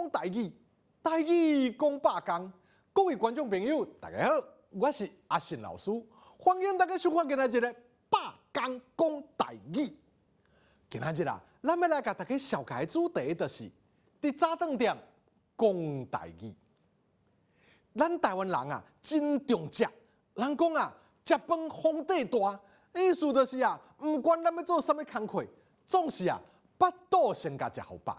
講台語，台語講百工。各位觀眾朋友，大家好，我是阿信老師，歡迎大家收看今仔日的百工講台語。今仔日啊，咱欲來共大家紹介的主題就是佇早頓店講台語。咱台灣人啊，真重食，人講啊，食飯皇帝大，意思就是啊，毋管咱欲做啥物工課，總是啊，腹肚先共食予飽。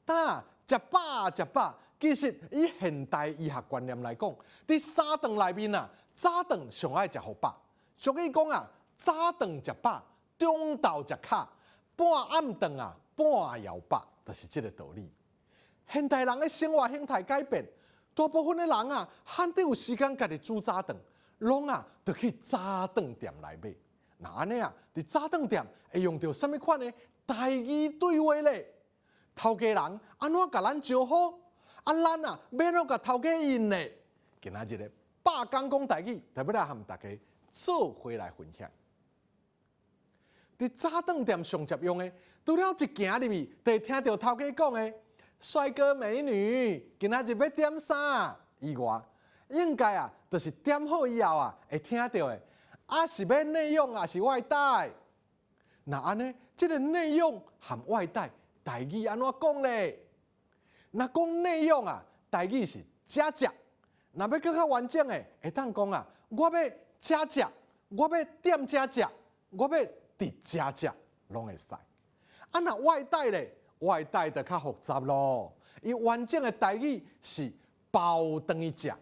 但食飽食飽，其實以現代醫學觀念來講，佇三頓內面啊，早頓上愛食予飽。俗語講啊，早頓食飽，中晝食較，半暗頓啊，半枵飽，就是這個道理。現代人的生活形態改變，大部分的人啊，罕得有時間家己煮早頓，攏啊，就去早頓店來買。那按呢啊，佇早頓店會用著啥物款的台語對話咧？頭家人按怎共咱招呼？啊，咱啊，欲按怎共頭家應咧？今仔日的百工講台語，就欲來和大家做伙來分享。佇早頓店上捷用的，除了一行入去，就會聽著頭家講的：帥哥美女，今仔日欲點啥？以外，應該啊，就是點好以後啊，會聽著的，啊是欲內用，抑是外帶？那按呢，這个內用和外帶，台語按怎講咧？若講內用啊，台語是遮食。若欲閣較完整的，會當講啊，我欲遮食，我欲踮遮食，我欲佇遮食，攏會使。啊，若外帶咧，外帶就較複雜咯。伊完整的台語是包轉去食。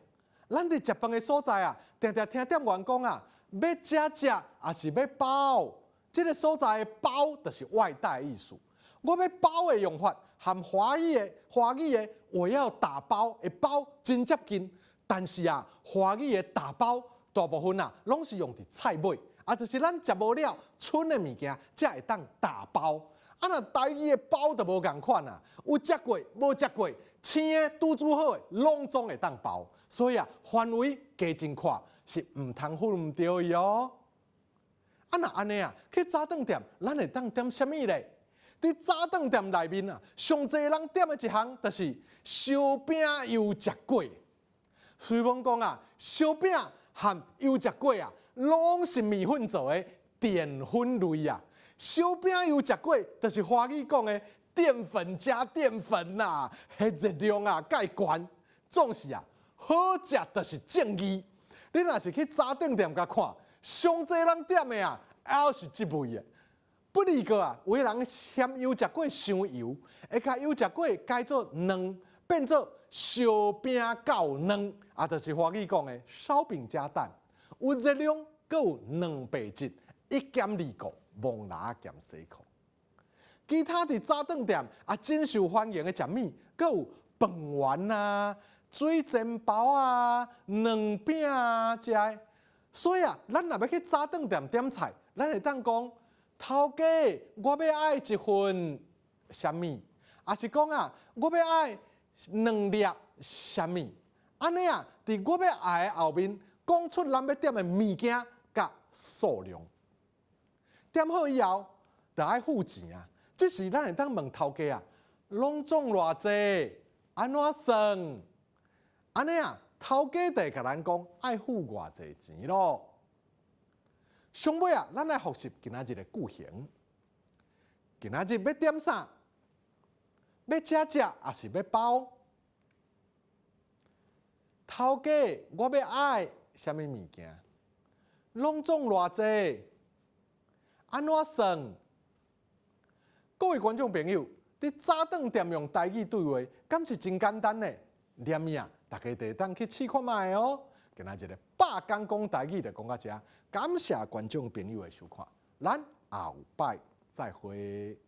咱佇食飯的所在啊，定定聽店員講啊，欲遮食抑是欲包？這个所在的包就是外帶意思。我欲包的用法，和華語的我要打包的包真接近，但是啊，華語的打包大部分啊，攏是用佇菜尾，啊，就是咱食無了賰的物件，才會當打包。啊，若台語的包就無仝款啊，有食過無食過，生的拄煮好的，攏總會當包。所以啊，範圍加真闊，是毋通分毋著伊哦。啊，若按呢啊，去早頓店，咱會當點啥物咧？佇早頓店內面啊，上濟人點的一項就是燒餅油食粿。雖罔講啊，燒餅和油食粿啊，攏是麵粉做的澱粉類啊。燒餅油食粿，就是華語講的澱粉加澱粉呐，彼熱量啊，蓋懸。總是啊，好食就是正義。你若是去早頓店共看，上濟人點的啊，猶是這味的。不離過啊，有的人嫌油食粿傷油，會共油食粿改做卵，變做燒餅厚卵，啊，就是華語講的燒餅加蛋，有熱量，閣有蛋白質，一兼二顧，摸蜊仔兼西褲。其他佇早頓店啊，真受歡迎的食物，閣有飯圓啊、水煎包啊、卵餅啊，這的。所以啊，咱若欲去早頓店點菜，咱會當講：頭家，我欲愛一份啥物？抑是講啊，我欲愛兩粒啥物？按呢啊，佇我欲愛的後面講出咱欲點的物件佮數量。點好以後，就愛付錢啊。這時咱會當問頭家啊，攏總偌濟？按怎算？按呢啊，頭家就會共咱講愛付偌濟錢囉。上尾啊，咱來複習今仔日的句型。今仔日欲點啥？欲遮食，抑是欲包？頭家，我欲愛啥物物件？攏總偌濟？按怎算？各位觀眾朋友，佇早頓店用台語對話，敢是真簡單呢？連伊啊，大家就會當去試看覓哦。今仔日的百工講台語就講到遮，感謝觀眾朋友的收看，咱後擺再會。